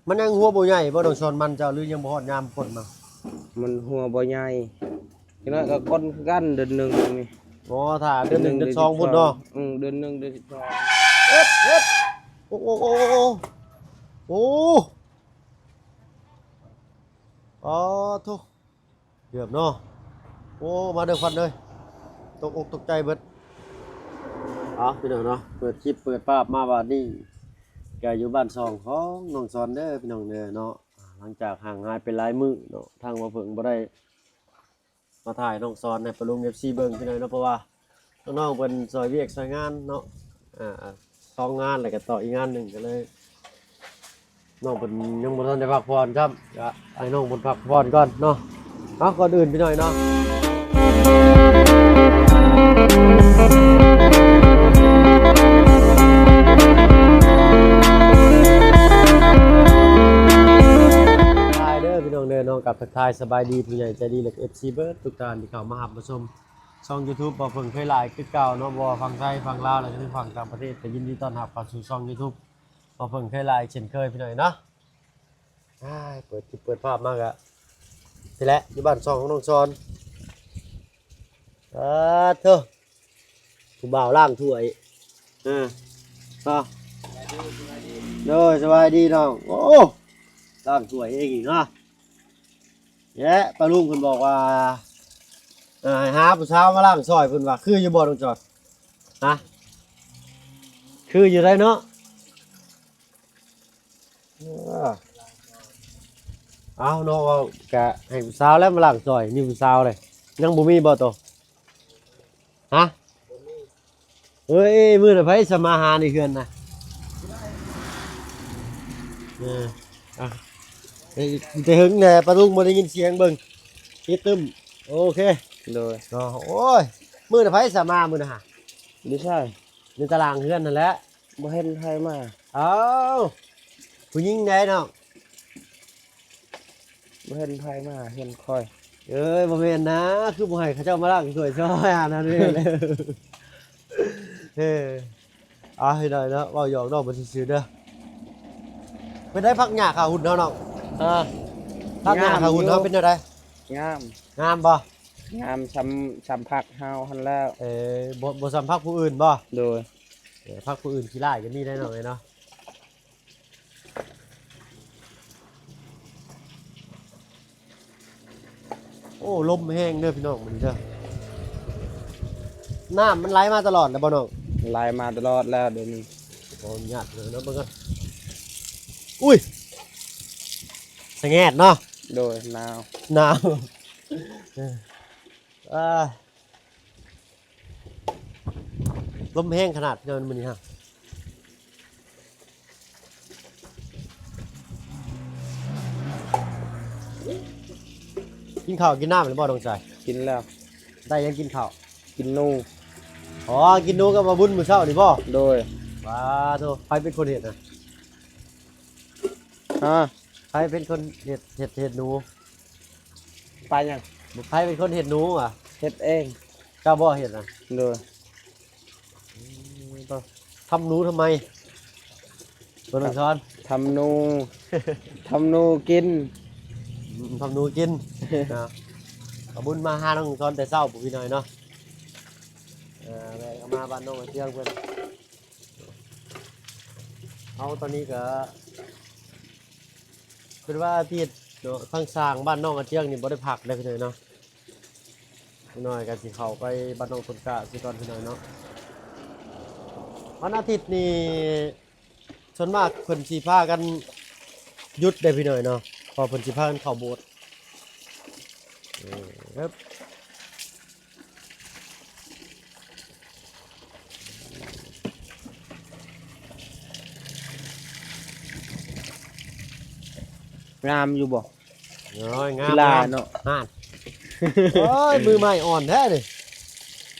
ມັນຍັງຫົວບໍ່ໃຫຍ່ບໍ່ ນ້ອງຊອນ ມັນເຈົ້າ ຫຼືຍັງບໍ່ຮອດຍາມຝົນນະ? ມັນຫົວບໍ່ໃຫຍ່ ຈັກໜ້ອຍກໍກ່ອນຄືກັນ ເດືອນໜຶ່ງນີ້. ອໍ ຖ້າເດືອນໜຶ່ງເດືອນສອງພຸ້ນເນາະ. ອືມ ເດືອນໜຶ່ງເດືອນສິບສອງ. ເຮັດ ເຮັດ ໂອ້ ໂອ້ ໂອ້ ໂອ້ ໂອ້ ອໍ ໂທ້ ເກືອບເນາະ. ໂອ້ ມາເດີຄວັນເດີ ຕົກອົກຕົກໃຈເບິດ. ເອົາ ພີ່ນ້ອງເນາະ ເປີດຄລິບເປີດພາບມາບາດນີ້ ກະຢູ່ບ້ານຊ່ອງຂອງນ້ອງຊອນເດີ ພີ່ນ້ອງເດີເນາະ. ຫຼັງຈາກຫ່າງຫາຍໄປຫຼາຍມື້ເນາະ ທາງບ່າວເຜິ້ງບໍ່ໄດ້ມາຖ່າຍນ້ອງຊອນໃຫ້ປ້າລຸງ ເອັຟຊີ ເບິ່ງ ພີ່ນ້ອງເນາະ ເພາະວ່າ ນ້ອງໆເພິ່ນຊ່ອຍວຽກຊ່ອຍງານເນາະ ອ່າ ສອງງານ ແລ້ວກໍຕໍ່ອີກງານໜຶ່ງ ກໍເລີຍ ນ້ອງເພິ່ນຍັງບໍ່ທັນໄດ້ພັກຜ່ອນຊ້ຳ ກໍໃຫ້ນ້ອງເພິ່ນພັກຜ່ອນກ່ອນເນາະ. ເອົາ ກ່ອນອື່ນພີ່ນ້ອງເນາະ ທັກທາຍເດີພີ່ນ້ອງເດີເນາະ ກັບທັກທາຍສະບາຍດີຜູ້ໃຫຍ່ໃຈດີ ແລະ ເອັຟຊີ ເບິດທຸກທ່ານທີ່ເຂົ້າມາຮັບມາຊົມ ຊ່ອງ YouTube ບ່າວເຜິ້ງເຄີຍຫຼາຍຄືເກົ່າເນາະ ບໍ່ວ່າຝັ່ງໄທຝັ່ງລາວ ແລະ ກໍທັງຝັ່ງຕ່າງປະເທດ ກໍຍິນດີຕ້ອນຮັບເຂົ້າສູ່ຊ່ອງ YouTube ບ່າວເຜິ້ງເຄີຍຫຼາຍເຊັ່ນເຄີຍ ພີ່ນ້ອງເນາະ. ອ້າຍ ເປີດຄລິບເປີດພາບມາກະ ນີ້ແຫຼະ ຢູ່ບ້ານຊ່ອງຂອງນ້ອງຊອນ. ອາ ໂທ້ ຜູ້ບ່າວລ້າງຖ້ວຍ ເອີ ໂດຍ ສະບາຍດີນ້ອງ. ໂອ້ ລ້າງຖ້ວຍເອງອີກເນາະ. ແລະ ປ້າລຸງເພິ່ນບອກວ່າ ເອີ ໃຫ້ຫາຜູ້ສາວມາລ້າງຊ່ອຍ ເພິ່ນວ່າ ຄືຢູ່ບໍ່ນ້ອງຈອຍ? ຮະ ຄືຢູ່ໄດ໋ເນາະ. ເອີ ເອົາເນາະ ເວົ້າກະໃຫ້ຜູ້ສາວແຫຼະມາລ້າງຊ່ອຍ ມີຜູ້ສາວເລີຍ ຍັງບໍ່ມີບໍ່ໂຕ? ຮະ ເອີຍ ມື້ນະໃຜສະມາຫາໃນເຮືອນນະ? ເອີ ອ່ະ ເອີ ແຕ່ເຫິງແຫຼະ ປາລຸງບໍ່ໄດ້ຍິນສຽງເບິ່ງ ປິດຕຶ້ມ. ໂອເຄ ໂດຍ ເນາະ. ໂອ້ຍ ມື້ນະໃຜສະມາມື້ນະຫາ? ຢູ່ໃສ? ໃນຕາລ່າງເຮືອນຫັ້ນແຫຼະ. ບໍ່ເຫັນໃຜມາ. ອ້າວ ຜູ້ຍິງໃດ໋ນ້ອງ? ບໍ່ເຫັນໃຜມາ ເຫັນຂ້ອຍ. ເອີຍ ບໍ່ແມ່ນນະ ຄືບໍ່ໃຫ້ເຂົາເຈົ້າມາລ້າງຖ້ວຍຊ່ອຍ ອັນນັ້ນແມ່ນແຫຼະ. ເອີ ເອົາໃຫ້ໜ້ອຍເນາະ ເວົ້າຫຍອກນ້ອງເພິ່ນຊື່ໆເດີ. ເປັນໃດຜັກຫຍ້າຂາຫຸ່ນເຮົານ້ອງ? ເອີ ຜັກຫຍ້າຂາຫຸ່ນເຮົາເປັນແນວໃດ? ງາມ ງາມບໍ່? ງາມສ່ຳ ສ່ຳຜັກເຮົາຫັ້ນແລ້ວ. ເອີ ບໍ່ ບໍ່ສ່ຳຜັກຜູ້ອື່ນບໍ່? ໂດຍ. ເອີ ຜັກຜູ້ອື່ນຂີ້ລ້າຍກໍມີໄດ໋ນ້ອງເອີຍເນາະ. ໂອ້ ລົມແຮງເດີພີ່ນ້ອງມື້ນີ້ເດີ. ນ້ຳມັນໄຫຼມາຕະຫຼອດແລ້ວບໍ່ນ້ອງ? ໄຫຼມາຕະຫຼອດແລ້ວດຽວນີ້. ຂໍອະນຸຍາດເດີເນາະ ເບິ່ງກ່ອນ. ອຸ້ຍ ສະແງດເນາະ. ໂດຍ ໜາວ ໜາວ. ເອີ ອ່າ ລົມແຮງຂະໜາດເນາະມື້ນີ້ຮະ. ກິນເຂົ້າກິນນ້ຳແລ້ວບໍ່ນ້ອງຊາຍ? ກິນແລ້ວ. ໄດ້ຫຍັງກິນເຂົ້າ? ກິນໜູ. ອໍ ກິນໜູກັບອາບຸນມື້ເຊົ້ານີ້ບໍ່? ໂດຍ. ປາໂທ ໃຜເປັນຄົນເຮັດນະ? ຮະ? ໃຜເປັນຄົນເຮັດ ເຮັດ ເຮັດໜູ? ປາຫຍັງ? ໃຜເປັນຄົນເຮັດໜູຫວາ? ເຮັດເອງ. ເຈົ້າບໍ່ເຮັດນະ? ໂດຍ. ອືມ ທຳໜູທຳໄມ? ເພິ່ນສອນ ທຳໜູ ທຳໜູກິນ. ອືມ ທຳໜູກິນ. ເນາະ ອາບຸນມາຫານ້ອງສອນແຕ່ເຊົ້າ ຜູ້ພີ່ນ້ອຍເນາະ. ເອີ ແວ່ເຂົ້າມາບ້ານນ້ອງອາເຈືອງເພິ່ນ. ເອົາ ຕອນນີ້ກໍເປັນວ່າອາທິດເນາະ ທາງຊ່າງບ້ານນ້ອງອາເຈືອງນີ້ບໍ່ໄດ້ພັກເດ້ພີ່ນ້ອງເນາະ. ຈັກໜ້ອຍກໍຊິເຂົ້າໄປບ້ານນ້ອງຕົ້ນກ້າຊິກ່ອນພີ່ນ້ອງເນາະ. ວັນອາທິດນີ້ສ່ວນມາກເພິ່ນຊິພາກັນຢຸດເດ້ພີ່ນ້ອງເນາະ ເພາະເພິ່ນຊິພາກັນເຂົ້າໂບດ. ເອີ ເອີ ງາມຢູ່ບໍ່? ໂອ້ຍ ງາມ ກິລາເນາະ ງາມ. ຫັ້ນ ໂອ້ຍ ມືໃໝ່ອ່ອນແທ້ນີ້.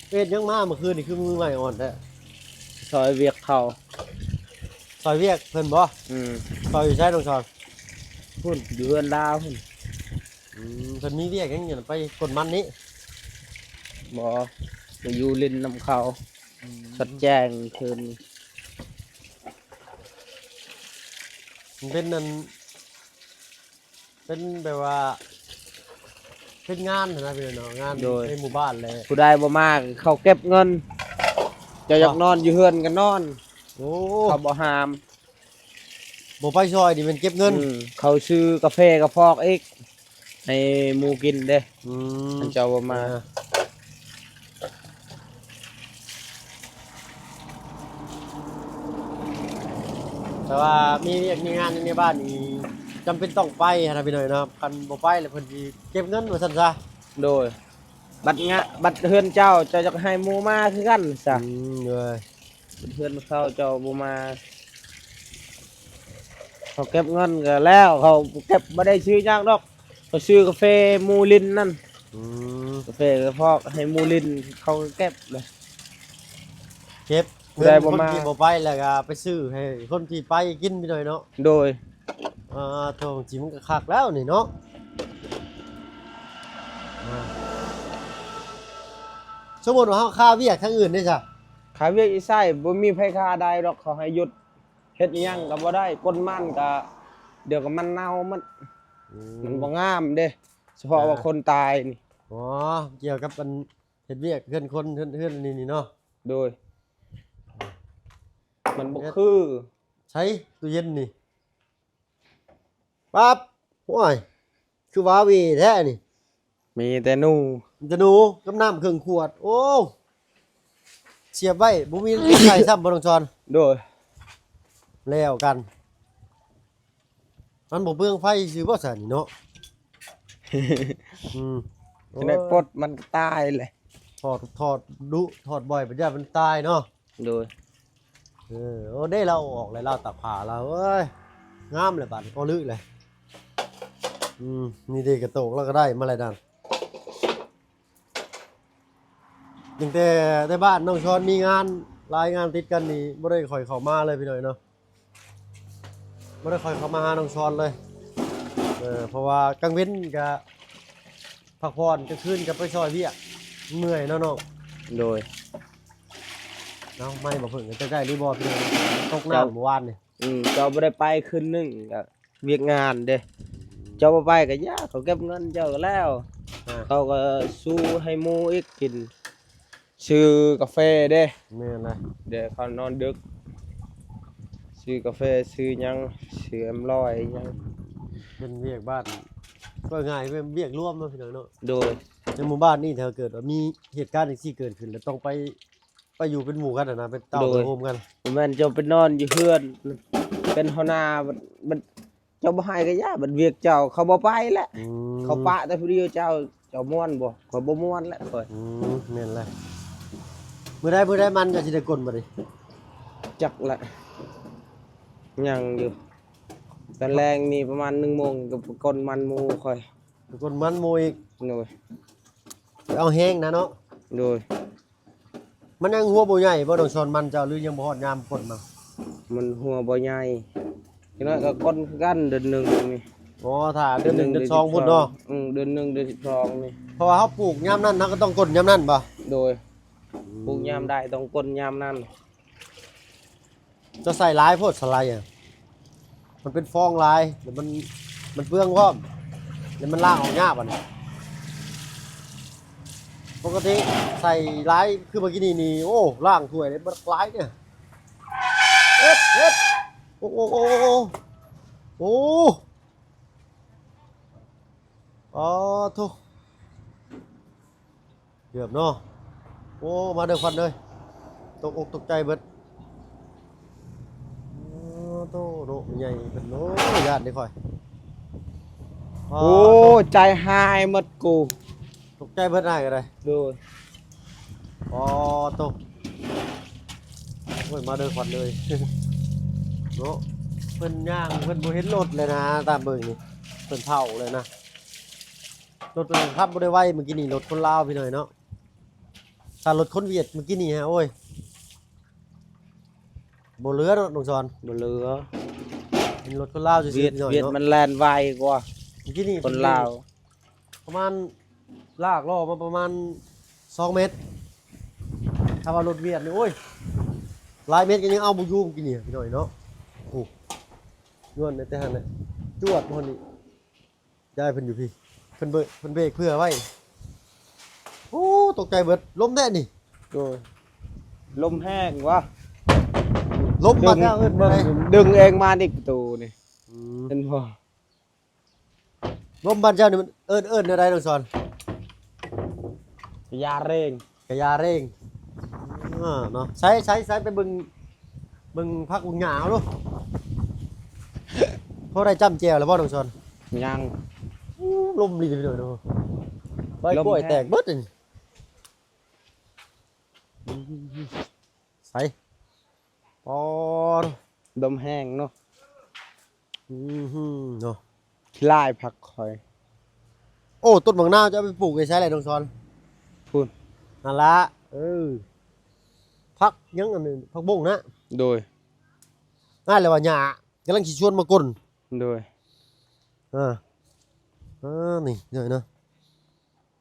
ເຮັດຫຍັງມາມື້ຄືນນີ້ຄືມືໃໝ່ອ່ອນແທ້? ຊ່ອຍວຽກເຂົາ. ຊ່ອຍວຽກເພິ່ນບໍ່? ອືມ. ຊ່ອຍຢູ່ໃສນ້ອງຊອນ? ພຸ້ນ ຢູ່ເຮືອນລາວພຸ້ນ. ອືມ ເພິ່ນມີວຽກຫຍັງຢູ່ ໄປກົນມັນນີ້? ບໍ່ ໄປຢູ່ຫຼິ້ນນຳເຂົາ. ອືມ ສັດແຈ້ງຄືນນີ້. ມັນເປັນອັນ ເປັນແບບວ່າ ເປັນງານຫັ້ນນະພີ່ນ້ອງເນາະ ງານ ໂດຍ ໃນໝູ່ບ້ານແຫຼະ ຜູ້ໃດບໍ່ມາກໍເຂົາເກັບເງິນ ເຈົ້າຢາກ ອໍ ນອນຢູ່ເຮືອນກໍນອນ ໂອ້ ເຂົາບໍ່ຫ້າມ ບໍ່ໄປຊ່ອຍນີ້ແມ່ນເກັບເງິນ ອືມ ເຂົາຊື້ກາເຟກະຟອກອີກ ໃຫ້ໝູ່ກິນເດ້ ອືມ ຄັນເຈົ້າບໍ່ມາ ເອີ ແຕ່ວ່າມີວຽກມີງານຢູ່ໃນບ້ານນີ້ ຈຳເປັນຕ້ອງໄປຫັ້ນນະພີ່ນ້ອງເນາະ ຄັນບໍ່ໄປແລ້ວເພິ່ນຊິເກັບເງິນວ່າຊັ້ນຊະ ໂດຍ ບັດງະ ບັດເຮືອນເຈົ້າ ເຈົ້າຢາກໃຫ້ໝູ່ມາຄືກັນຊະ ອືມ ໂດຍ ເຮືອນເຂົາເຈົ້າບໍ່ມາ ເຂົາເກັບເງິນກໍແລ້ວ ເຂົາເກັບບໍ່ໄດ້ຊື້ຫຍັງດອກ ເຂົາຊື້ກາເຟໝູ່ຫຼິ້ນນັ້ນ ອືມ ກາເຟກະຟອກໃຫ້ໝູ່ຫຼິ້ນ ເຂົາກໍເກັບເລີຍ ເກັບ ຜູ້ໃດບໍ່ມາ ເງິນຄົນທີ່ບໍ່ໄປແລ້ວກໍໄປຊື້ໃຫ້ຄົນທີ່ໄປກິນພີ່ນ້ອງເນາະ ໂດຍ ອ່າ ໂທ້ ຈິງມັນກໍຄັກແລ້ວນີ້ເນາະ ອ່າ ສົມມຸດວ່າເຮົາຄາວຽກທາງອື່ນເດ້ຊະ ຄາວຽກຢູ່ໃສ ບໍ່ມີໃຜຄາໄດ້ດອກ ເຂົາໃຫ້ຢຸດ ເຮັດອີ່ຫຍັງກໍບໍ່ໄດ້ ກົ້ນມັນກໍ ດຽວກໍມັນເນົ່າໝົດ ອືມ ມັນບໍ່ງາມເດ້ ສະເພາະວ່າ ອ່າ ຄົນຕາຍນີ້ ອໍ ກ່ຽວກັບອັນເຮັດວຽກເຮືອນຄົນ ເຮືອນ ເຮືອນອັນນີ້ນີ້ເນາະ ໂດຍ ມັນບໍ່ຄື ໃສ ຕູ້ເຢັນນີ້ ປັບ ໂອ້ຍ ຄືວາເວແທ້ນີ້ ມີແຕ່ໜູ ມີແຕ່ໜູກັບນ້ຳເຄິ່ງຂວດ ໂອ້ ສຽບໄວ້ ບໍ່ມີນ້ຳໃສ່ຊ້ຳບໍ່ ນ້ອງຊອນ ໂດຍ ແລ້ວກັນ ມັນບໍ່ເປືອງໄຟຊື່ບໍ່ຊະນີ້ເນາະ ອືມ ຈະໄດ້ ໂອ້ຍ ປົດມັນກໍຕາຍແຫຼະ ຖອດ ຖອດດຸ ຖອດບ່ອຍ ບັດຢ້ານມັນຕາຍເນາະ ໂດຍ ເອີ ໂອ້ ເດ້ລາວອອກແລ້ວ ລາວຕາກຜ້າລາວ ເອີຍ ງາມແລ້ວບາດນີ້ ໂອ້ ລຶແລ້ວ ອືມ ນີ້ເດ້ກະໂຕກລາວກໍໄດ້ມາແລ້ວນັ້ນ ຕັ້ງແຕ່ໃນບ້ານນ້ອງຊອນມີງານຫຼາຍງານຕິດກັນນີ້ ບໍ່ໄດ້ຄ່ອຍເຂົ້າມາເລີຍພີ່ນ້ອງເນາະ ບໍ່ໄດ້ຄ່ອຍເຂົ້າມາຫານ້ອງຊອນເລີຍ ເອີ ເພາະວ່າກາງເວັນກະພັກຜ່ອນ ກາງຄືນກະໄປຊ່ອຍວຽກ ເມື່ອຍເນາະນ້ອງ ໂດຍ ເອົາ ໄມ້ບໍ່ເພິ່ງ ເຈົ້າໄດ້ຫຼືບໍ່ພີ່ນ້ອງ ຕົກນ້ຳ ເຈົ້າ ມື້ວານນີ້ ອືມ ເຈົ້າບໍ່ໄດ້ໄປຄືນໜຶ່ງ ກະວຽກງານເດ້ ເຈົ້າບໍ່ໄປກໍຢ່າ ເຂົາເກັບເງິນເຈົ້າກໍແລ້ວ ອ່າ ເຂົາກໍຊູໃຫ້ໝູ່ອີກກິນ ຊື້ກາເຟເດ້ ແມ່ນແຫຼະ ເດ ເຂົານອນດຶກ ຊື້ກາເຟ ຊື້ຫຍັງ ຊື້ເອັມຮ້ອຍຫຍັງ ເປັນວຽກບ້ານ ເວົ້າງ່າຍເປັນວຽກລວມເນາະ ພີ່ນ້ອງເນາະ ໂດຍ ໃນໝູ່ບ້ານນີ້ ຖ້າເກີດວ່າມີເຫດການຈັ່ງຊີ້ເກີດຂຶ້ນ ແລ້ວຕ້ອງໄປ ໄປຢູ່ເປັນໝູ່ກັນຫັ້ນນະ ເປັນເຕົ້າ ໂດຍ ເປັນໂຮມກັນ ແມ່ນເຈົ້າໄປນອນຢູ່ເຮືອນ ເປັນຫົວໜ້າ ບັດ ບັດເຈົ້າບໍ່ໃຫ້ກໍຢ່າ ບັດວຽກເຈົ້າ ເຂົາບໍ່ໄປແຫຼະ ອືມ ເຂົາປະແຕ່ຜູ້ດຽວເຈົ້າ ເຈົ້າມ່ວນບໍ່? ຂ້ອຍບໍ່ມ່ວນແຫຼະຂ້ອຍ ອືມ ແມ່ນແຫຼະ ມື້ໃດ ມື້ໃດມັນເຈົ້າຊິໄດ້ກົ້ນບັດນີ້? ຈັກແຫຼະ ຍັງຢູ່ ຕອນແລງນີ້ປະມານໜຶ່ງໂມງ ກໍໄປກົ້ນມັນໝູ່ຂ້ອຍ ໄປກົ້ນມັນໝູ່ອີກ ໂດຍ ໄປເອົາແຮງນະເນາະ ໂດຍ ມັນຍັງຫົວບໍ່ໃຫຍ່ບໍ່ ນ້ອງຊອນ ມັນເຈົ້າ ຫຼືຍັງບໍ່ຮອດຍາມກົ້ນມັນ? ມັນຫົວບໍ່ໃຫຍ່ ຈັກໜ້ອຍກໍກົ້ນຄືກັນ ເດືອນໜຶ່ງນີ້ ອໍ ຖ້າເດືອນໜຶ່ງ ເດືອນໜຶ່ງ ເດືອນສອງພຸ້ນເນາະ ອືມ ເດືອນໜຶ່ງ ເດືອນສິບສອງນີ້ ເພາະວ່າເຮົາປູກຍາມນັ້ນ ເຮົາກໍຕ້ອງກົ້ນຍາມນັ້ນບໍ່? ໂດຍ ອືມ ປູກຍາມໃດຕ້ອງກົ້ນຍາມນັ້ນ ເຈົ້າໃສ່ຫຼາຍໂພດສະໄລອະ ມັນເປັນຟອງຫຼາຍ ແລ້ວມັນ ມັນເປືອງພ້ອມ ແລ້ວມັນລ້າງອອກຍາກບັດນີ້ ປົກກະຕິໃສ່ຫຼາຍ ຄືເມື່ອກີ້ນີ້ນີ້ ໂອ້ ລ້າງຖ້ວຍໄດ້ບັກຫຼາຍເດ້ ເຮັດ ເຮັດ ໂອ້ ໂອ້ ໂອ້ ໂອ້ ໂອ້ ໂອ້ ອໍ ໂທ້ ເກືອບເນາະ ໂອ້ ມາເດີຄວັນເດີ ຕົກອົກຕົກໃຈເບິດ ໂອ້ ໂທ້ເນາະ ແມ່ໃຫຍ່ເພິ່ນ ໂອ້ ຢ້ານເດ້ຂ້ອຍ ອໍ ໂອ້ ໂທ້ ໃຈຫາຍໝົດກູ ຕົກໃຈເບິດອ້າຍກໍໄດ້ ໂດຍ ອໍ ໂທ້ ໂອ້ຍ ມາເດີຄວັນເລີຍ ເນາະ ເພິ່ນຍ່າງ ເພິ່ນບໍ່ເຫັນລົດແລ້ວນະ ຕາມເບິ່ງນີ້ ເພິ່ນເຖົ້າແລ້ວນະ ລົດເພິ່ນຂັບບໍ່ໄດ້ໄວ ມື້ກີ້ນີ້ລົດຄົນລາວພີ່ນ້ອງເນາະ ຖ້າລົດຄົນຫວຽດມື້ກີ້ນີ້ຫາ ໂອ້ຍ ບໍ່ເຫຼືອເນາະ ນ້ອງຊອນ ບໍ່ເຫຼືອ ເປັນລົດຄົນລາວຊື່ໆ ຫວຽດ ພີ່ນ້ອງເນາະ ຫວຽດມັນແລ່ນໄວກວ່າ ມື້ກີ້ນີ້ຄົນລາວ ປະມານ ລາກລໍ້ມາປະມານສອງເມັດ ຖ້າວ່າລົດຫວຽດນີ້ ໂອ້ຍ ຫຼາຍເມັດກໍຍັງເອົາບໍ່ຢູ່ ມື້ກີ້ນີ້ພີ່ນ້ອງເນາະ ໂອ້ ຍ້ອນແຕ່ຫັ້ນແຫຼະ ຈວດຮອດນີ້ ຍາຍເພິ່ນຢູ່ພີ້ ເພິ່ນເບີກ ເພິ່ນເບຣກເພື່ອໄວ້. ໂອ້ ຕົກໃຈເບິດ ລົມແທ້ນີ້. ໂດຍ ລົມແຮງວະ. ລົມ ບ້ານເຈົ້າເອີ້ນແນວໃດ? ດຶງເອງມານີ້ ປະຕູນີ້. ອືມ ເຫັນບໍ່? ລົມບ້ານເຈົ້ານີ້ມັນເອີ້ນ ເອີ້ນແນວໃດ ນ້ອງສອນ? ກະຢາເຣງ. ກະຢາເຣງ. ອ່າ ເນາະ ໃຊ້ ໃຊ້ ໃຊ້ໄປເບິ່ງ ເບິ່ງຜັກເບິ່ງຫຍ້າເອົາດູ. ພໍໄດ້ຈ້ຳແຈ່ວແລ້ວບໍ່ ນ້ອງສອນ? ຍັງ. ອູ້ ລົມລີເດີ. ໃບກ້ວຍແຕກເບິດນີ້. ໃສ ປອດ ລົມແຮງເນາະ. ອືມ ເນາະ ຂີ້ລ້າຍຜັກຂ້ອຍ. ໂອ້ ຕົ້ນໝາກນາວຈະເອົາໄປປູກຢູ່ໃສລະ ນ້ອງສອນ? ພຸ້ນ ຫັ້ນລະ. ເອີ ຜັກຫຍັງອັນນີ້ ຜັກບົ້ງນະ. ໂດຍ ນັ້ນແຫຼະວ່າຫຍ້າກຳລັງຊິຊວນມາກົ້ນ. ໂດຍ ເອີ ເອີ ນີ້ເນາະ.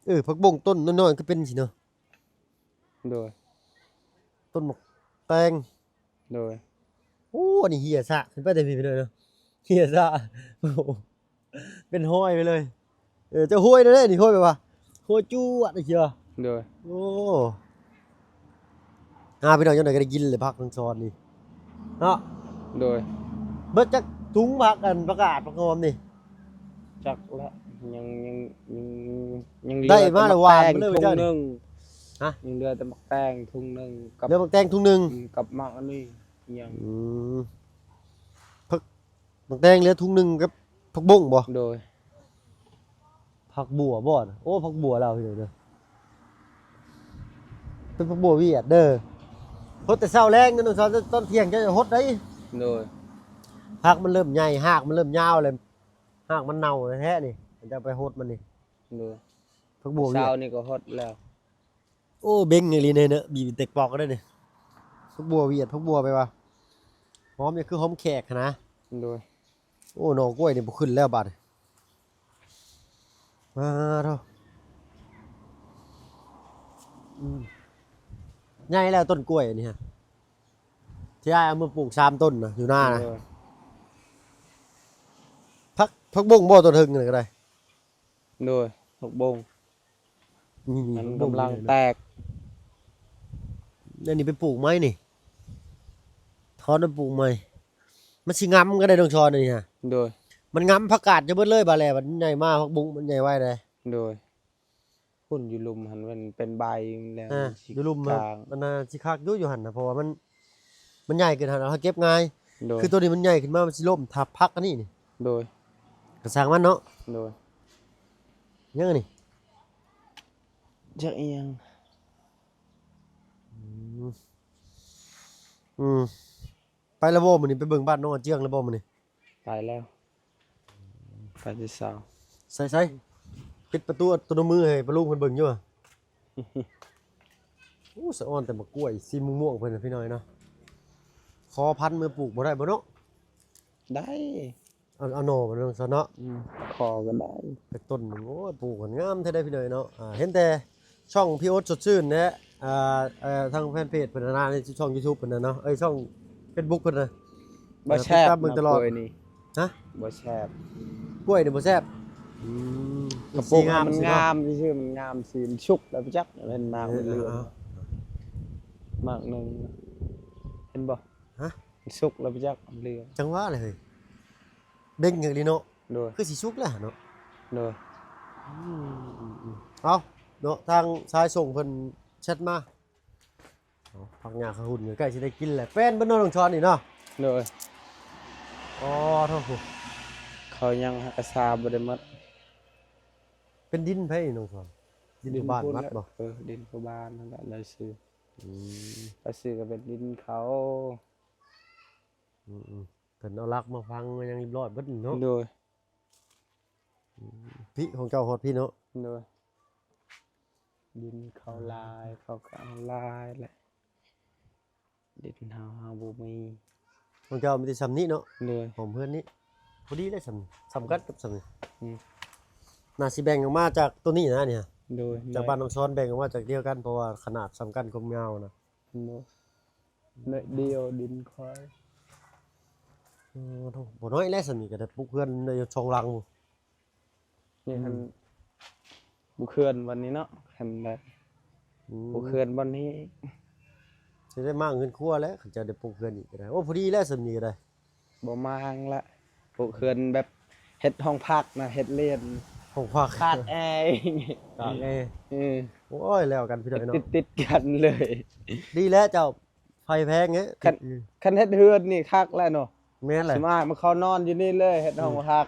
ເອີ ຜັກບົ້ງຕົ້ນນ້ອຍໆ ກໍເປັນຊີ້ເນາະ. ໂດຍ ຕົ້ນໝາກແຕງ. ໂດຍ ໂອ້ ອັນນີ້ເຫ່ຍຊະຂຶ້ນໄປແຕ່ພີ້ ພີ່ນ້ອງເນາະ ເຫ່ຍຊະ. ໂອ້ ເປັນຮອຍໄປເລີຍ. ເອີ ເຈົ້າຫ້ວຍແນວໃດນີ້ ຫ້ວຍແບບວ່າຫ້ວຍຈວດຈັ່ງຊີ້ຫວາ? ໂດຍ ໂອ້ ອ່າ ພີ່ນ້ອງ ຈັ່ງໃດກໍໄດ້ກິນແຫຼະ ຜັກນ້ອງສອນນີ້ເນາະ. ໂດຍ ເບິດຈັກຖົງ ຜັກອັນ ຜັກກາດ ຜັກຫອມນີ້? ຈັກລະ ຍັງ ຍັງ ຍັງ ຍັງເຫຼືອ ໄດ້ມາແລ້ວຫວານເລີຍ ຖົງໜຶ່ງ. ຮະ? ຍັງເຫຼືອແຕ່ໝາກແຕງຖົງໜຶ່ງກັບ ເຫຼືອໝາກແຕງຖົງໜຶ່ງ ອືມ ກັບໝາກອັນນີ້ຫຍັງ. ອືມ ຜັກ ໝາກແຕງເຫຼືອຖົງໜຶ່ງກັບຜັກບົ້ງບໍ່? ໂດຍ ຜັກບົວບໍ່? ໂອ້ ຜັກບົວລາວພີ່ນ້ອງເດີ ເປັນຜັກບົວຫວຽດເດີ. ຫົດແຕ່ເຊົ້າແລງເດີ ຕອນ ຕອນທ່ຽງຈະຫົດໄດ໋. ໂດຍ ຮາກມັນເລີ່ມໃຫຍ່ ຮາກມັນເລີ່ມຍາວແລ້ວ ຮາກມັນເນົ່າແທ້ໆນີ້ ເຈົ້າໄປຫົດມັນນີ້. ໂດຍ ຜັກບົວຫວຽດ ເຊົ້ານີ້ກໍຫົດແລ້ວ. ໂອ້ ເບັງອີ່ຫຼີເນາະ ບີເຕັກປອກກໍໄດ້ນີ້. ຜັກບົວຫວຽດ ຜັກບົວແບບວ່າຫອມນີ້ຄືຫອມແຂກຫັ້ນນະ. ໂດຍ ໂອ້ ໜໍ່ກ້ວຍນີ້ບໍ່ຂຶ້ນແລ້ວບາດນີ້. ມາເຖາະ ອືມ ໃຫຍ່ແລ້ວຕົ້ນກ້ວຍນີ້ຮະ ທີ່ອ້າຍເອົາມາປູກສາມຕົ້ນນະ ຢູ່ນານະ. ໂດຍ ຜັກ ຜັກບົ້ງບໍ່ ຕົ້ນເທິງນີ້ກໍໄດ້? ໂດຍ ຜັກບົ້ງ ນີ້ ນີ້ ມັນກຳລັງແຕກ. ອັນນີ້ໄປປູກໃໝ່ນີ້ ຖອນໄປປູກໃໝ່ ມັນຊິງຳກໍໄດ້ ນ້ອງຊອນ ອັນນີ້ຮະ. ໂດຍ ມັນງຳຜັກກາດຈະເບິດເລີຍ ບາດແລ້ວມັນໃຫຍ່ມາ ຜັກບຸ້ງມັນໃຫຍ່ໄວເດ້. ໂດຍ ພຸ້ນຢູ່ລຸ່ມຫັ້ນ ມັນເປັນໃບແລ້ວ ອ່າ ມັນຊິ ຢູ່ລຸ່ມ ກາງ ມັນ ມັນຊິຄັກຢູ່ ຢູ່ຫັ້ນນະ ເພາະວ່າມັນ ມັນໃຫຍ່ເກີນຫັ້ນ ເຮົາເກັບງ່າຍ. ໂດຍ ຄືໂຕນີ້ມັນໃຫຍ່ຂຶ້ນມາ ມັນຊິລົ້ມທັບຜັກອັນນີ້ນີ້. ໂດຍ ກະຊ່າງມັນເນາະ. ໂດຍ ຍັງອັນນີ້ ຈັກອີ່ຫຍັງ. ອືມ ອືມ ໄປແລ້ວບໍ່ມື້ນີ້? ໄປເບິ່ງບ້ານນ້ອງອາເຈືອງແລ້ວບໍ່ມື້ນີ້? ໄປແລ້ວ ໄປແຕ່ເຊົ້າ. ໃສໆ ປິດປະຕູອັດຕະໂນມືໃຫ້ປ້າລຸງເພິ່ນເບິ່ງຢູ່ຫວາ? ໂອ້ ສະອອນແຕ່ໝາກກ້ວຍສີມ່ວງໆ ເພິ່ນນະ ພີ່ນ້ອງເນາະ. ຂໍພັນເມືອປູກບໍ່ໄດ້ບໍ່ເນາະ? ໄດ້ ເອົາ ເອົາໜໍ່ມັນຊັ້ນເນາະ. ອືມ ຂໍກໍໄດ້ ຈັກຕົ້ນໜຶ່ງ. ໂອ້ຍ ປູກມັນງາມແທ້ເດ້ພີ່ນ້ອງເນາະ. ອ່າ ເຫັນແຕ່ຊ່ອງພີ່ໂອດສົດຊື່ນແຫຼະ ອ່າ ເອີ ທາງແຟນເພຈເພິ່ນນະ ໃນຊ່ອງຢູທູບເພິ່ນນະເນາະ ເອີ ຊ່ອງເຟສບຸກເພິ່ນນະ ບໍ່ແຊບ ຕິດຕາມເບິ່ງຕະຫຼອດ. ໝາກກ້ວຍນີ້ ຮະ? ບໍ່ແຊບ ກ້ວຍນີ້ບໍ່ແຊບ. ອືມ ກະປູກໃຫ້ມັນງາມຊື່ໆ ມັນງາມສີ ມັນສຸກແລ້ວໄປຈັກ ເຫັນໝາກມັນເຫຼືອງ ເອີ ເອີ ໝາກໜຶ່ງ ເຫັນບໍ່? ຮະ? ມັນສຸກແລ້ວໄປຈັກ ເຫຼືອງ ຈັ່ງຫວາແຫຼະເຮີ້ຍ ເບັງອີ່ຫຼີເນາະ. ໂດຍ ຄືຊິສຸກແລ້ວເນາະ. ໂດຍ ອືມ ເອົາເນາະ ທາງຊາຍສົ່ງເພິ່ນແຊັດມາ. ເອົາ ຜັກຫຍ້າຂະຫຸ່ນກໍໃກ້ຊິໄດ້ກິນແຫຼະ ແປ້ນເບິ່ງເນາະ ນ້ອງຊອນນີ້ເນາະ. ໂດຍ ອໍ ໂທ້ ເຂົາຍັງຫາກະຊາບໍ່ໄດ້ໝົດ. ເປັນດິນໃຜນ້ອງຊອນ? ດິນ ດິນຜູ້ບ້ານວັດບໍ່? ເອີ ດິນຜູ້ບ້ານຫັ້ນແຫຼະ ລາຍຊື່. ອືມ ລາຍຊື່ກໍເປັນດິນເຂົາ. ອືມໆ ເພິ່ນເອົາຫຼັກມາຝັງໄວ້ຢ່າງຮຽບຮ້ອຍເບິດເນາະ. ໂດຍ ອືມ ພີ້ ຂອງເຈົ້າຮອດພີ້ເນາະ. ໂດຍ ດິນເຂົາຫຼາຍ ເຂົາກໍເອົາຫຼາຍແຫຼະ ດິນເຮົາ ເຮົາບໍ່ມີ. ຂອງເຈົ້າມີແຕ່ຊ່ຳນີ້ເນາະ. ໂດຍ ຫອມເຮືອນນີ້ ພໍດີແລ້ວ ຊ່ຳ ຊ່ຳກັນກັບຊ່ຳນີ້. ອືມ ໜ້າຊິແບ່ງອອກມາຈາກໂຕນີ້ນະນີ້. ໂດຍ ຈາກບ້ານນ້ອງຊອນແບ່ງອອກມາຈາກດຽວກັນ ເພາະວ່າຂະໜາດຊ່ຳກັນຄວາມຍາວນະ. ໂດຍ ໜ້ອຍດຽວດິນຂ້ອຍ. ເອີ ໂທ້ ບໍ່ນ້ອຍແລ້ວ ຊ່ຳນີ້ກໍໄດ້ປຸກເຮືອນໄດ້ສອງຫຼັງພຸ້ນ. ນີ້ຫັ້ນ ອືມ ບໍ່ເຂື່ອນບ່ອນນີ້ເນາະ ຄັນໄດ້ ອືມ ບໍ່ເຂື່ອນບ່ອນນີ້ ຊິໄດ້ມ້າງເຮືອນຄົວແຫຼະ ຄັນເຈົ້າໄດ້ປົກເຮືອນອີກກໍໄດ້. ໂອ້ ພໍດີແລ້ວສ່ຳນີ້ກໍໄດ້ ບໍ່ມ້າງລະ ປົກເຮືອນແບບເຮັດຫ້ອງພັກນະ ເຮັດລຽນ ຫ້ອງພັກ ຂາດແອ ຂາດແອ ອືມ ໂອ້ຍ ແລ້ວກັນພີ່ນ້ອງເນາະ ຕິດໆກັນເລີຍ ດີແລ້ວເຈົ້າ ໄຟແພງເດ້ ຄັນ ອືມ ຄັນເຮັດເຮືອນນີ້ຄັກແລ້ວເນາະ ແມ່ນແຫຼະ ສົມອາດມາເຂົ້ານອນຢູ່ນີ້ເລີຍ ເຮັດຫ້ອງ ອືມ ພັກ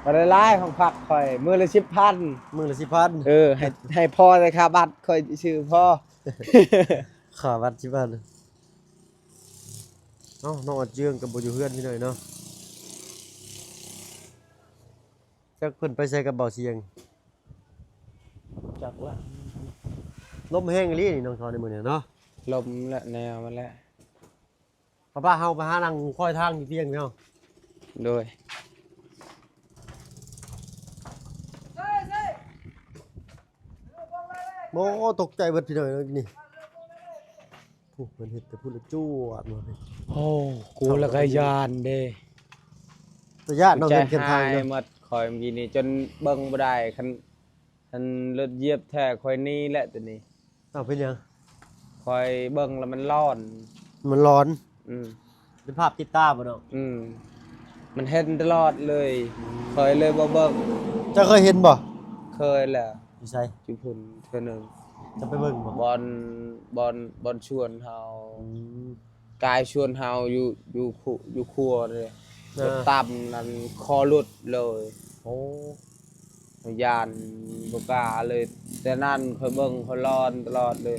ບໍ່ໄດ້ຫຼາຍ ຫ້ອງພັກຂ້ອຍ ມື້ລະສິບພັນ ມື້ລະສິບພັນ ເອີ ໃຫ້ ໃຫ້ພໍແຕ່ຄ່າບັດ ຂ້ອຍຊື້ພໍ ຄ່າບັດສິບພັນ ເອົ້າ ນ້ອງອາເຈືອງກໍບໍ່ຢູ່ເຮືອນພີ່ນ້ອງເນາະ ຈັກເພິ່ນໄປໃສກັບບ່າວສຽງ ຈັກລະ ລົມແຮງອີ່ຫຼີນີ້ນ້ອງທອນ ໃນມື້ນີ້ເນາະ ລົມແຫຼະ ແນວມັນແຫຼະ ປ້າໆ ເຮົາໄປຫານັ່ງຄອຍທາງຢູ່ພຽງເນາະ ໂດຍ ໂອ້ ຕົກໃຈເບິດພີ່ນ້ອງເອີຍນີ້ ໂອ້ ເພິ່ນເຮັດແຕ່ພຸ້ນລະຈວດມາ ໂອ້ ກູລະກະຢ້ານເດ້ ຕາຢ້ານເນາະ ເຮືອນແຄມທາງເນາະ ໝົດ ຂ້ອຍມື້ກີ້ນີ້ຈົນເບິ່ງບໍ່ໄດ້ ຄັນ ຄັນລົດຢຽບແທ້ຂ້ອຍໜີແຫຼະໂຕນີ້ ອ້າວ ເປັນຫຍັງ? ຂ້ອຍເບິ່ງແລ້ວມັນຫຼອນ ມັນຫຼອນ ອືມ ເປັນພາບຕິດຕາບໍ່ເນາະ ອືມ ມັນເຫັນຕະຫຼອດເລີຍ ອືມ ຂ້ອຍເລີຍບໍ່ເບິ່ງ ເຈົ້າເຄີຍເຫັນບໍ່? ເຄີຍແຫຼະ ຢູ່ໃສ? ຢູ່ພຸ້ນເທື່ອໜຶ່ງ ຈະໄປເບິ່ງບໍ່? ບ່ອນ ບ່ອນ ບ່ອນສວນເຮົາ ອືມ ກາຍຊວນເຮົາຢູ່ ຢູ່ ຢູ່ຄົວເດ້ ເອີ ແບບຕຳນັ້ນຄໍຫຼຸດເລີຍ ໂອ້ ຢ້ານບໍ່ກ້າເລີຍ ແຕ່ນັ້ນຂ້ອຍເບິ່ງຂ້ອຍຫຼອນຕະຫຼອດເລີຍ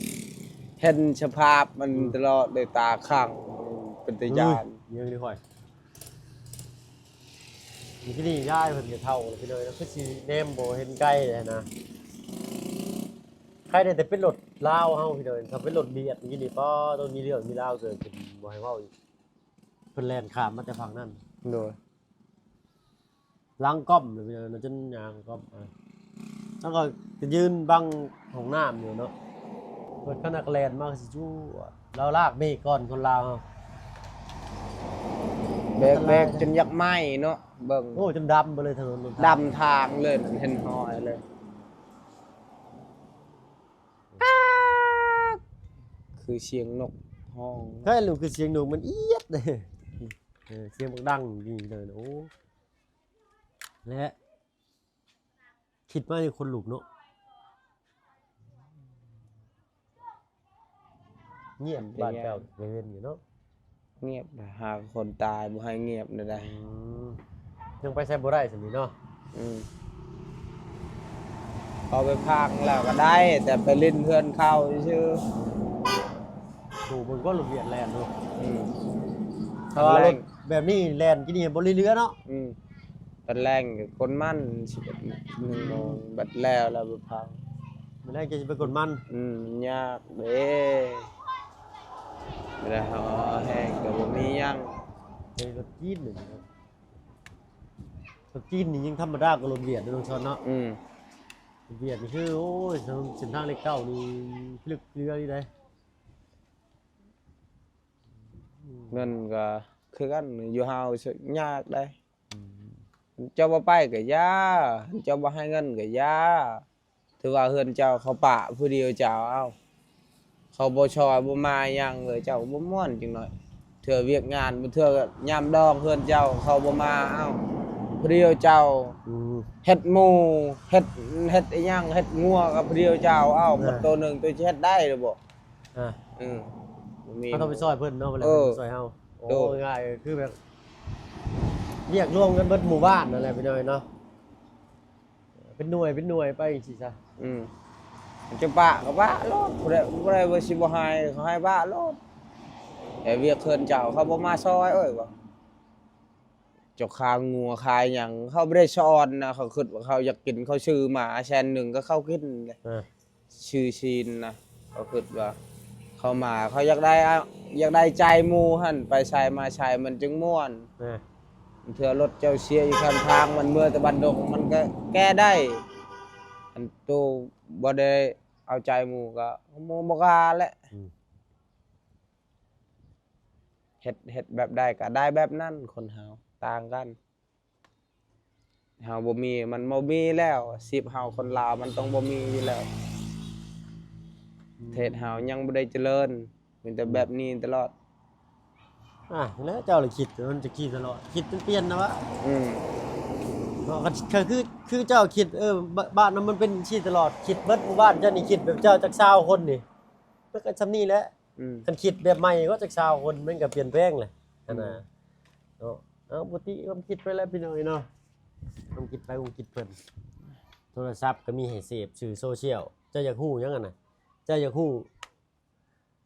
ເຫັນສະພາບມັນ ອືມ ຕະຫຼອດເລີຍ ຕາຄ້າງ ເປັນຕາຢ້ານ ເອີຍ ເບິ່ງດີຂ້ອຍ ມື້ກີ້ນີ້ຍາຍເພິ່ນກໍເຖົ້າແລ້ວພີ່ນ້ອງ ຄືຊິແນມບໍ່ເຫັນໄກຫັ້ນນະ ໃຄແດ່ແຕ່ເປັນລົດລາວເຮົາພີ່ນ້ອງ ຖ້າເປັນລົດບຽດນີ້ ປ້າ ຕ້ອງມີເລື່ອງມີລາວເກີດຂຶ້ນ ບໍ່ໃຫ້ເວົ້າອີກ ເພິ່ນແລ່ນຂ້າມມາແຕ່ຝັ່ງນັ້ນ ໂດຍ ຫຼັງກ້ອມເລີຍພີ່ນ້ອງ ຈົນຍ່າງກ້ອມ ອ່າ ແລ້ວກໍໄປຢືນບັງຫ້ອງນ້ຳຢູ່ເນາະ ເພິ່ນຂະໜາດແລ່ນມາກໍຊິຈວດ ລາວລາກເບຣກກ່ອນ ຄົນລາວເຮົາ ເບຣກ ເບຣກຈົນຢາກໄໝ້ເນາະ ເບິ່ງ ໂອ້ ຈົນດຳໄປເລີຍຖະໜົນຫົນທາງ ດຳທາງເລີຍ ເຫັນຮອຍເລີຍ ຄືສຽງນົກຮ້ອງ ໃຊ່ ລູກ ຄືສຽງນົກມັນອຽດເດ້ ອືມ ເອີ ສຽງບັກດັງນີ້ເລີຍ ໂອ້ ແລະ ຄິດມາຍັງຂົນລຸກເນາະ ງຽບ ເປັນ ບ້ານເຈົ້າ ງຽບ ກໍເຫັນຢູ່ເນາະ ງຽບ ຫາຄົນຕາຍບໍ່ໃຫ້ງຽບແນວໃດ ອືມ ຍັງໄປໃສບໍ່ໄດ້ຊັ້ນນີ້ເນາະ ອືມ ເອົາໄປພັງແລ້ວກໍໄດ້ ແຕ່ໄປຫຼິ້ນເຮືອນເຂົາຊື່ໆ ໂອ້ ເບິ່ງກໍລົດວຽດແລ່ນເນາະ ອືມ ຖ້າວ່າລົດແບບນີ້ແລ່ນກິນນີ້ບໍ່ເຫຼືອເນາະ ອືມ ຕອນແລງກໍກົນມັນ ສິບເອັດໂມງ ອືມ ບັດແລ້ວແລ້ວໄປເຜົາ ມື້ແລງຈະຊິໄປກົນມັນ ອືມ ມັນຍາກເດ້ ເວລາເຮົາເອົາແຮງກໍບໍ່ມີຫຍັງ ເອີ ລົດຈີນນີ້ ລົດຈີນນີ້ຍັງທຳມະດາກວ່າລົດຫວຽດເນາະ ນ້ອງຊອນເນາະ ອືມ ລົດຫວຽດນີ້ຄື ໂອ້ຍ ເສັ້ນທາງເລກເກົ້ານີ້ລຶກເຫຼືອຢູ່ໃດ ເງິນກໍຄືກັນ ຢູ່ເຮົາຍາກໃດ ອືມ ເຈົ້າບໍ່ໄປກໍຢ່າ ເຈົ້າບໍ່ໃຫ້ເງິນກໍຢ່າ ຖືວ່າເຮືອນເຈົ້າເຂົາປະຜູ້ດຽວເຈົ້າ ເອົ້າ ເຂົາບໍ່ຊ່ອຍບໍ່ມາຫຍັງເລີຍ ເຈົ້າກໍບໍ່ມ່ວນຈັກໜ້ອຍ ເທື່ອວຽກງານ ບາງເທື່ອຍາມດອງເຮືອນເຈົ້າເຂົາບໍ່ມາ ເອົ້າ ຜູ້ດຽວເຈົ້າ ອືມ ເຮັດໝູ່ ເຮັດ ເຮັດອີ່ຫຍັງ ເຮັດງົວກັບຜູ້ດຽວເຈົ້າ ເອົ້າ ເອີ ໝົດໂຕໜຶ່ງ ໂຕຊິເຮັດໄດ້ຫຼືບໍ່? ອ່າ ອືມ ບໍ່ມີ ເຮົາຕ້ອງໄປຊ່ອຍເພິ່ນເນາະ ເວລາ ເອີ ເພິ່ນມາຊ່ອຍເຮົາ ໂອ້ ງ່າຍໆ ຄືແບບ ວຽກລວມກັນເບິດໝູ່ບ້ານນັ້ນແຫຼະ ພີ່ນ້ອງເນາະ ເປັນໜ່ວຍ ເປັນໜ່ວຍໄປຈັ່ງຊີ້ຊະ ອືມ ຈະປະກໍປະໂລດ ຜູ້ໃດ ຜູ້ໃດວ່າຊິບໍ່ໃຫ້ ເຂົາໃຫ້ປະໂລດ ແຕ່ວຽກເຮືອນເຈົ້າເຂົາບໍ່ມາຊ່ອຍ ເອີຍ ວ່າ ເຈົ້າຂາຍງົວຂາຍຫຍັງ ເຂົາບໍ່ໄດ້ສອນນະ ເຂົາຄິດວ່າເຂົາຢາກກິນ ເຂົາຊື້ໝາແສນໜຶ່ງກໍເຂົາກິນເດ້ ເອີ ຊື້ຊີ້ນນະ ເຂົາຄິດວ່າ ເຂົາມາ ເຂົາຢາກໄດ້ ອາ ຢາກໄດ້ໃຈໝູ່ຫັ້ນ ໄປໃສມາໃສມັນຈຶ່ງມ່ວນ ເອີ ເທື່ອລົດເຈົ້າເສຍຢູ່ຂ້າງທາງ ມັນເມືອແຕ່ບ້ານດົງ ມັນກໍແກ້ໄດ້ ອັນໂຕບໍ່ໄດ້ເອົາໃຈໝູ່ກໍໝູ່ບໍ່ກາແຫຼະ ອືມ ເຮັດ ເຮັດແບບໃດກໍໄດ້ແບບນັ້ນ ຄົນເຮົາຕ່າງກັນ ເຮົາບໍ່ມີ ມັນບໍ່ມີແລ້ວ. ອາຊີບເຮົາຄົນລາວມັນຕ້ອງບໍ່ມີຢູ່ແລ້ວ. ອືມ ປະເທດເຮົາຍັງບໍ່ໄດ້ຈະເລີນ ມີແຕ່ແບບນີ້ຕະຫຼອດ. ອ່າ ແລ້ວເຈົ້າລະຄິດ ມັນຈະຄິດຕະຫຼອດ ຄິດຈົນປ່ຽນນະວະ. ອືມ ເນາະ ກໍ ກໍຄື ຄືເຈົ້າຄິດ ເອີ ບ- ບ້ານນັ້ນມັນເປັນຊີ້ຕະຫຼອດ ຄິດເບິດໝູ່ບ້ານເຈົ້ານີ້ ຄິດແບບເຈົ້າຈັກຊາວຄົນນີ້ ມັນກໍຊ່ຳນີ້ແຫຼະ. ອືມ ຄັນຄິດແບບໃໝ່ກໍຈັກຊາວຄົນ ມັນກໍປ່ຽນແປງແຫຼະ ອືມ ຫັ້ນນະເນາະ. ເອົາ ບໍ່ຕິຄວາມຄິດໄປແລ້ວ ພີ່ນ້ອງເອີຍເນາະ ຄວາມຄິດໃຜຄວາມຄິດເພິ່ນ. ໂທລະສັບກໍມີໃຫ້ເສບ ສື່ໂຊຊຽວ ເຈົ້າຢາກຮູ້ຫຍັງຫັ້ນນະ ເຈົ້າຢາກຮູ້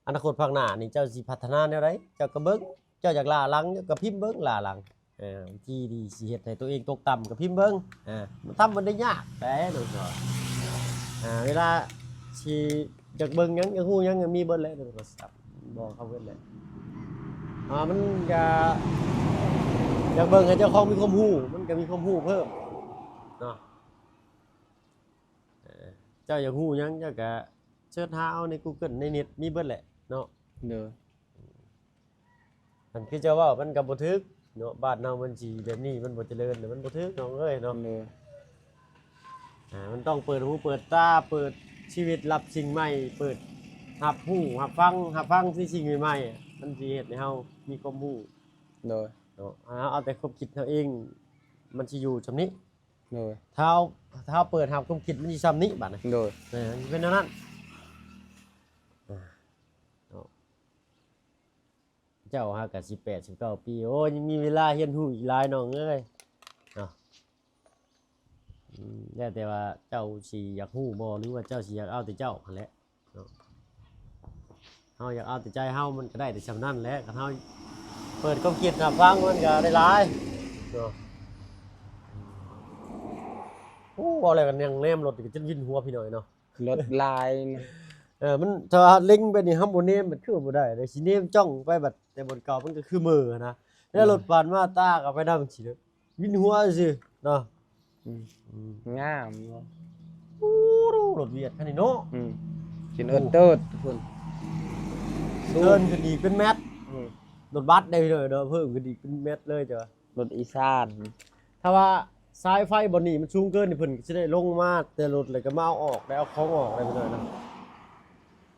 ອະນາຄົດຂ້າງໜ້ານີ້ເຈົ້າຊິພັດທະນາແນວໃດ ເຈົ້າກໍເບິ່ງ ເຈົ້າຢາກລ້າຫຼັງ ເຈົ້າກໍພິມເບິ່ງລ້າຫຼັງ. ເອີ ວິທີທີ່ຊິເຮັດໃຫ້ຕົວເອງຕົກຕ່ຳກໍພິມເບິ່ງ. ເອີ ມັນທຳມັນໄດ້ຍາກແດ່ນ້ອງສອນ. ເອີ ເວລາຊິຢາກເບິ່ງຫຍັງ ຢາກຮູ້ຫຍັງ ມີເບິດແຫຼະໃນໂທລະສັບ ບອກເຂົາເບິດແຫຼະ. ອ່າ ມັນກໍຢາກເບິ່ງໃຫ້ເຈົ້າຂອງມີຄວາມຮູ້ ມັນກໍມີຄວາມຮູ້ເພີ່ມເນາະ. ເອີ ເຈົ້າຢາກຮູ້ຫຍັງ ເຈົ້າກະເສີດຫາເອົາໃນກູເກີນ ໃນເນັດ ມີເບິດແຫຼະເນາະ. ໂດຍ ອັນຄືເຈົ້າເວົ້າມັນກໍບໍ່ຖືກເນາະ ບ້ານເຮົາມັນຊິແບບນີ້ ມັນບໍ່ຈະເລີນ ມັນບໍ່ຖືກນ້ອງເອີຍເນາະ. ໂດຍ ອ່າ ມັນຕ້ອງເປີດຫູເປີດຕາ ເປີດຊີວິດ ຮັບສິ່ງໃໝ່ ເປີດຮັບຮູ້ຮັບຟັງ ຮັບຟັງໃນສິ່ງໃໝ່ໆ ມັນຊິເຮັດໃຫ້ເຮົາມີຄວາມຮູ້. ໂດຍ ເນາະ ເຮົາເອົາແຕ່ຄວາມຄິດເຮົາເອງ ມັນຊິຢູ່ຊ່ຳນີ້. ໂດຍ ຖ້າເຮົາ ຖ້າເຮົາເປີດຮັບຄວາມຄິດ ມັນຊິຊ່ຳນີ້ບາດນີ້. ໂດຍ ເອີ ມັນຊິເປັນແນວນັ້ນ. ອ່າ ເນາະ ເຈົ້າຫາກະສິບແປດ ສິບເກົ້າປີ ໂອ້ຍ ຍັງມີເວລາຮຽນຮູ້ອີກຫຼາຍນ້ອງເອີຍເນາະ. ອືມ ແລ້ວແຕ່ວ່າເຈົ້າຊິຢາກຮູ້ບໍ່ ຫຼືວ່າເຈົ້າຊິຢາກເອົາແຕ່ເຈົ້າຫັ້ນແຫຼະ. ເນາະ ເຮົາຢາກເອົາແຕ່ໃຈເຮົາ ມັນກໍໄດ້ແຕ່ຊ່ຳນັ້ນແຫຼະ. ຄັນເຮົາເປີດຄວາມຄິດຮັບຟັງ ມັນກໍໄດ້ຫຼາຍເນາະ. ໂອ້ ເວົ້າແລ້ວກໍຍັງແນມລົດກໍຈົນວິນຫົວພີ່ນ້ອງເນາະ ລົດຫຼາຍນະ. ເອີ ມັນ ຖ້າວ່າເລັງໄປນີ້ ເຮົາບໍ່ແນມ ມັນຄືວ່າບໍ່ໄດ້ເດ້ ຊິແນມຈ້ອງໄປບັດ ແຕ່ບ່ອນເກົ່າມັນກໍຄືເມີຫັ້ນນະ ແລ້ວລົດຜ່ານມາ ຕາກໍໄປນຳຊີ້ເດີ ວິນຫົວຊື່ເນາະ. ອືມ ອືມ ງາມເນາະ. ໂອ້ ລົດວຽດຄັນນີ້ເນາະ. ອືມ ຊິເອີດເຕີດພຸ້ນ ເຕີນຂຶ້ນອີກເປັນແມັດ. ອືມ ລົດບັສໄດ້ເດີເນາະ ເພີ່ມຂຶ້ນອີກເປັນແມັດເລີຍເຈົ້າ ລົດອີສານ. ຖ້າວ່າສາຍໄຟບ່ອນນີ້ມັນສູງເກີນນີ້ ເພິ່ນກໍຊິໄດ້ລົງມາແຕ່ລົດ ແລ້ວກໍມາເອົາອອກ ໄດ້ເອົາຂອງອອກໄດ້ເລີຍເນາະ.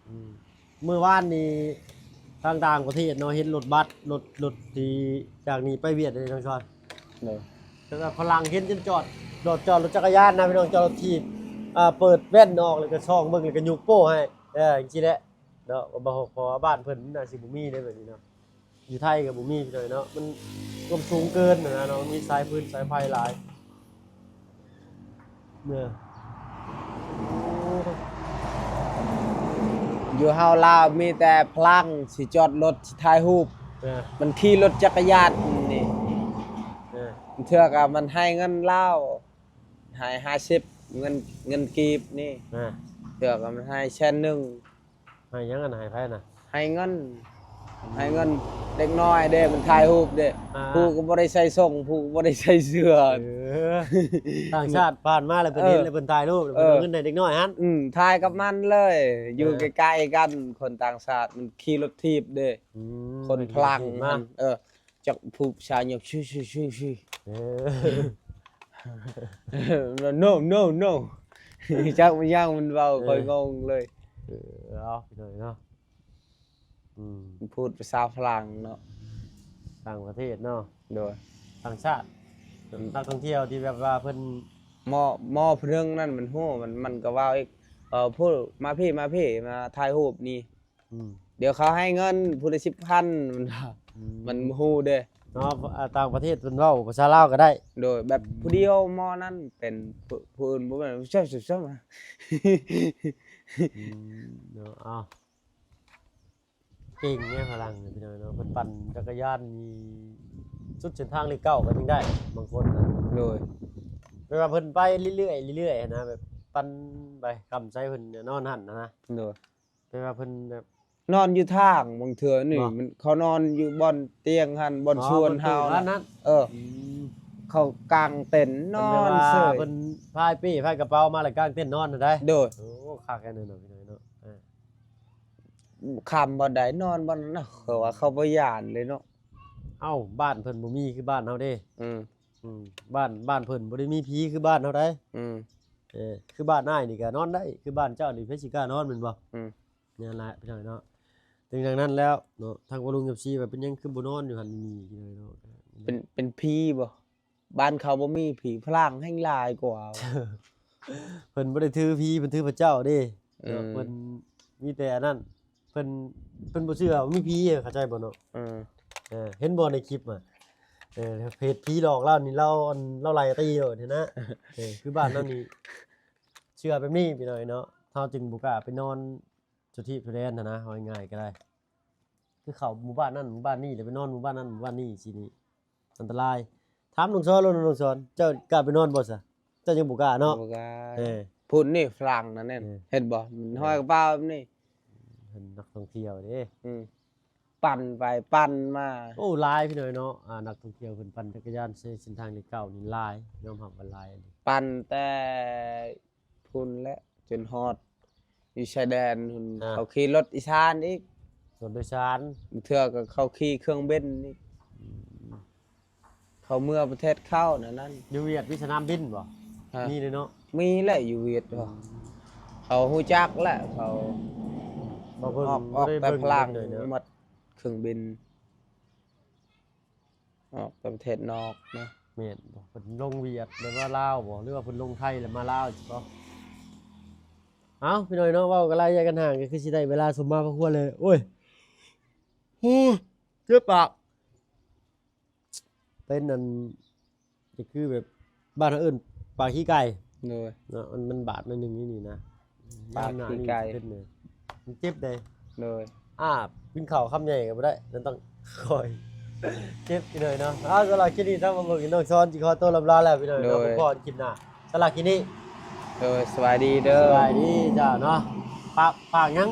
ອືມ ມື້ວານນີ້ທາງຕ່າງປະເທດເນາະ ເຫັນລົດບັສ ລົດ ລົດທີ່ຈາກນີ້ໄປວຽດເດ້ນ້ອງຊອນ. ໂດຍ ແຕ່ວ່າຝຣັ່ງເຫັນຈົນຈອດ ຈອດ ຈອດລົດຈັກກະຍານນະພີ່ນ້ອງ ຈອດລົດຖີບ ອ່າ ເປີດແວ່ນອອກ ແລ້ວກໍສ່ອງເບິ່ງ ແລ້ວກໍຍົກໂປ້ໃຫ້ ເອີ ຈັ່ງຊີ້ແຫຼະເນາະ. ບໍ່ ເພາະວ່າບ້ານເພິ່ນມັນໜ້າຊິບໍ່ມີເດ້ແບບນີ້ເນາະ. ຢູ່ໄທກໍບໍ່ມີພີ່ນ້ອງເນາະ ມັນຄວາມສູງເກີນຫັ້ນນະເນາະ ມັນມີສາຍຟືນສາຍໄຟຫຼາຍເນາະ. ຢູ່ເຮົາລາວມີແຕ່ຝຣັ່ງຊິຈອດລົດ ຊິຖ່າຍຮູບ ເອີ ມັນຂີ່ລົດຈັກກະຍານນີ້ ເອີ ເທື່ອກໍມັນໃຫ້ເງິນລາວ ໃຫ້ຫ້າສິບ ເງິນ ເງິນກີບນີ້ ເອີ ເທື່ອກໍມັນໃຫ້ແສນໜຶ່ງ. ໃຫ້ຫຍັງຫັ້ນນະ ໃຫ້ໃຜນະ? ໃຫ້ເງິນ ໃຫ້ເງິນເດັກນ້ອຍເດ້ ມັນຖ່າຍຮູບເດ້. ອ່າ ຜູ້ກໍບໍ່ໄດ້ໃສ່ສົ້ງ ຜູ້ກໍບໍ່ໄດ້ໃສ່ເສື້ອ. ເອີ ຕ່າງຊາດຜ່ານມາແລ້ວເພິ່ນເຫັນ ເອີ ແລ້ວເພິ່ນຖ່າຍຮູບ ເອີ ເພິ່ນເອົາເງິນໃຫ້ເດັກນ້ອຍຫັ້ນ. ອືມ ຖ່າຍກັບມັນເລີຍ ເອີ ຢູ່ໃກ້ໆກັນ ຄົນຕ່າງຊາດມັນຂີ່ລົດຖີບເດ້. ອືມ ຄົນຝຣັ່ງຫັ້ນ ເອີ ຈັກຜູ້ຊາຍຍົກ ຊິ ຊິ ຊິ ຊິ ເອີ no no no no ຈັກມັນຫຍັງມັນເວົ້າ ເອີ ຂ້ອຍງົງເລີຍ. ເອີ ເອົາ ພີ່ນ້ອງເນາະ ອືມ ມັນພູດພາສາຝຣັ່ງເນາະ ຕ່າງປະເທດເນາະ. ໂດຍ ຕ່າງຊາດ ອືມ ນັກທ່ອງທ່ຽວທີ່ແບບວ່າເພິ່ນ ໝໍ ໝໍຜູ້ໜຶ່ງນັ້ນມັນຮູ້ ມັນ ມັນກໍເວົ້າອີກ ເອີ ຜູ້ ມາພີ້ ມາພີ້ ມາຖ່າຍຮູບນີ້ ອືມ ດຽວເຂົາໃຫ້ເງິນຜູ້ລະສິບພັນ ມັນວ່າ. ອືມ ມັນຮູ້ເດ້ເນາະ ອ່າ ຕ່າງປະເທດເພິ່ນເວົ້າພາສາລາວກໍໄດ້. ໂດຍ ແບບ ອືມ ຜູ້ດຽວໝໍນັ້ນເປັນ ຜູ້ ຜູ້ອື່ນບໍ່ແມ່ນ ອືມ ເນາະ ເອົາ ເກັ່ງແດ່ຝຣັ່ງນີ້ພີ່ນ້ອງເນາະ ເພິ່ນປັ່ນຈັກກະຍານນີ້ສຸດເສັ້ນທາງເລກເກົ້າກໍຍັງໄດ້ບາງຄົນນະ. ໂດຍ ແບບວ່າເພິ່ນໄປເລື້ອຍໆ ເລື້ອຍໆ ຫັ້ນນະ ແບບປັ່ນໄປ ກຳໃສ່ເພິ່ນນອນຫັ້ນນະ. ໂດຍ ແຕ່ວ່າເພິ່ນແບບນອນຢູ່ທາງ ບາງເທື່ອນີ້ ບໍ່ ມັນ ເຂົານອນຢູ່ບ່ອນຕຽງຫັ້ນ ບ່ອນ ອໍ ສວນເຮົາ ບ່ອນເຕີນຫັ້ນນະ. ເອີ ອືມ ເຂົາກາງເຕັນນອນເສີຍ ເພິ່ນວ່າເພິ່ນພາຍເປ້ພາຍກະເປົາມາ ແລ້ວກາງເຕັນນອນຫັ້ນໃດ໋. ໂດຍ ໂອ້ ຄັກອັນນັ້ນເນາະພີ່ນ້ອງເນາະ. ເອີ ຄ້ຳບ່ອນໃດນອນບ່ອນນັ້ນນະ ເຂົາວ່າເຂົາບໍ່ຢ້ານເລີຍເນາະ. ເອົ້າ ບ້ານເພິ່ນບໍ່ມີຄືບ້ານເຮົາເດ້. ອືມ ອືມ ບ້ານ ບ້ານເພິ່ນບໍ່ໄດ້ມີຜີຄືບ້ານເຮົາໃດ. ອືມ ເອີ ຄືບ້ານອ້າຍນີ້ກໍນອນໄດ້ ຄືບ້ານເຈົ້ານີ້ໃຜຊິກ້ານອນແມ່ນບໍ່? ອືມ ນັ້ນແຫຼະພີ່ນ້ອງເນາະ. ເຖິງຢ່າງນັ້ນແລ້ວເນາະ ທາງພໍ່ລຸງ ເອັຟຊີ ວ່າເປັນຫຍັງຄືບໍ່ນອນຢູ່ຫັ້ນຢູ່ນີ້ພີ່ນ້ອງເນາະ. ເປັນ ເປັນຜີບໍ່? ບ້ານເຂົາບໍ່ມີຜີ ຝຣັ່ງແຮ່ງຫຼາຍກວ່າ. ເພິ່ນບໍ່ໄດ້ຖືຜີ ເພິ່ນຖືພະເຈົ້າເດ້. ເອີ ເນາະ ເພິ່ນມີແຕ່ອັນນັ້ນ ເພິ່ນ ເພິ່ນບໍ່ເຊື່ອວ່າມີຜີ ເຂົ້າໃຈບໍ່ເນາະ? ເອີ ເອີ ເຫັນບໍ່ໃນຄລິບອະ? ເອີ ເພດຜີຫຼອກລາວນີ້ ລາວ ອັນ ລາວໄລ່ຕີໂລດຫັ້ນນະ. ເອີ ຄືບ້ານເຮົານີ້ເຊື່ອແບບນີ້ພີ່ນ້ອງເນາະ ເຮົາຈຶ່ງບໍ່ກ້າໄປນອນ ສຸດທິດແດນຫັ້ນນະ ເວົ້າງ່າຍໆກໍໄດ້ ຄືເຂົ້າໝູ່ບ້ານນັ້ນໝູ່ບ້ານນີ້ ແລ້ວໄປນອນໝູ່ບ້ານນັ້ນໝູ່ບ້ານນີ້ ຊິນີ້ອັນຕະລາຍ. ຖາມນ້ອງສອນໂລດ ນ້ອງສອນ ເຈົ້າກ້າໄປນອນບໍ່ຊະ? ເຈົ້າຍັງບໍ່ກ້າເນາະ. ບໍ່ກ້າ. ເອີ ພຸ້ນນີ້ຝຣັ່ງນັ້ນແຫຼະ. ເອີ ເຫັນບໍ່? ມັນຫ້ອຍກະເປົາແບບນີ້ ເປັນນັກທ່ອງທ່ຽວເດ້. ອືມ ປັ່ນໄປປັ່ນມາ. ໂອ້ ຫຼາຍພີ່ນ້ອງເນາະ. ອ່າ ນັກທ່ອງທ່ຽວເພິ່ນປັ່ນຈັກກະຍານໃນເສັ້ນທາງເລກເກົ້ານີ້ຫຼາຍ ຍອມຮັບວ່າຫຼາຍ. ປັ່ນແຕ່ພຸ້ນແຫຼະ ຈົນຮອດຢູ່ຊາຍແດນພຸ້ນ. ອ່າ ເຂົາຂີ່ລົດອີສານອີກ ລົດໂດຍສານ. ບາງເທື່ອກໍເຂົາຂີ່ເຄື່ອງບິນອີກ. ອືມ ເຂົາເມືອປະເທດເຂົານັ້ນ. ຢູ່ຫວຽດມີສະໜາມບິນບໍ່? ຮະ? ມີເດ້ເນາະ. ມີແຫຼະຢູ່ຫວຽດ. ອືມ ເຂົາຮູ້ຈັກແຫຼະ ເຂົາ ບໍ່ເບິ່ງ ອອກ ອອກແຕ່ຝຣັ່ງ ບໍ່ໄດ້ເບິ່ງເລີຍເນາະ ໝົດເຄື່ອງບິນ ອອກໄປປະເທດນອກນະ. ແມ່ນບໍ່? ເພິ່ນລົງຫວຽດແລ້ວມາລາວບໍ່ ຫຼືວ່າເພິ່ນລົງໄທແລ້ວມາລາວຊິບໍ່? ເອົ້າ ພີ່ນ້ອງເນາະ ເວົ້າກັນຫຼາຍໃຫຍ່ກັນຫ່າງ ກໍຄືຊິໄດ້ເວລາສົມມາພາຄວນເລີຍ. ໂອ້ຍ ເຈັບປາກ ເປັນອັນ ກໍຄືແບບ ບ້ານເຮົາເອີ້ນປາກຂີ້ໄກ່. ໂດຍ ເນາະ ມັນ ມັນບາດໜ້ອຍໜຶ່ງຢູ່ນີ້ນະ ປາກຂີ້ໄກ່ ຍາມໜ້ານີ້ຊິເປັນເລີຍ ມັນເຈັບເດ້. ໂດຍ ອາ ກິນເຂົ້າຄຳໃຫຍ່ກໍບໍ່ໄດ້ ມັນຕ້ອງຄ່ອຍ ເຈັບຢູ່ເລີຍເນາະ. ເອົາ ສຳລັບຄລິບນີ້ ທາງບ່າວເພິ່ງກັບນ້ອງສອນຊິຂໍຕົວລຳລາແລ້ວພີ່ນ້ອງເນາະ. ໂດຍ ພົບພໍ້ຄລິບໜ້າ. ສຳລັບຄລິບນີ້ ໂດຍ ສະບາຍດີເດີ ສະບາຍດີເຈົ້າເນາະ. ຝາກ ຝາກຫຍັງ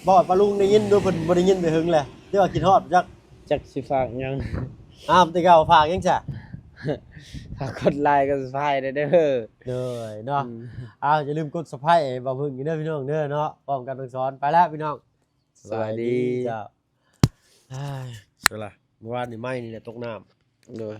ບອກປ້າລຸງໄດ້ຍິນດູ ເພິ່ນບໍ່ໄດ້ຍິນແຕ່ຫຶງແຫຼະ ຫຼືວ່າຄິດຮອດຈັກ ຈັກຊິຝາກຫຍັງ. ອ້າວ ແຕ່ເກົ່າຝາກຫຍັງຊະ? ຝາກກົດໄລກົດຊັບສະໄຄຣບ໌ໄດ້ເດີ. ໂດຍເນາະ. ອືມ ອ້າວ ຢ່າລືມກົດຊັບສະໄຄຣບ໌ໃຫ້ບ່າວເພິ່ງອີກເດີພີ່ນ້ອງເດີເນາະ. ພ້ອມກັນທັງສອງ ໄປແລ້ວພີ່ນ້ອງ ສະບາຍດີ ສະບາຍດີເຈົ້າ. ອ້າຍ ເວລາ ເມື່ອວານນີ້ໄມ້ນີ້ແຫຼະຕົກນ້ຳ. ໂດຍ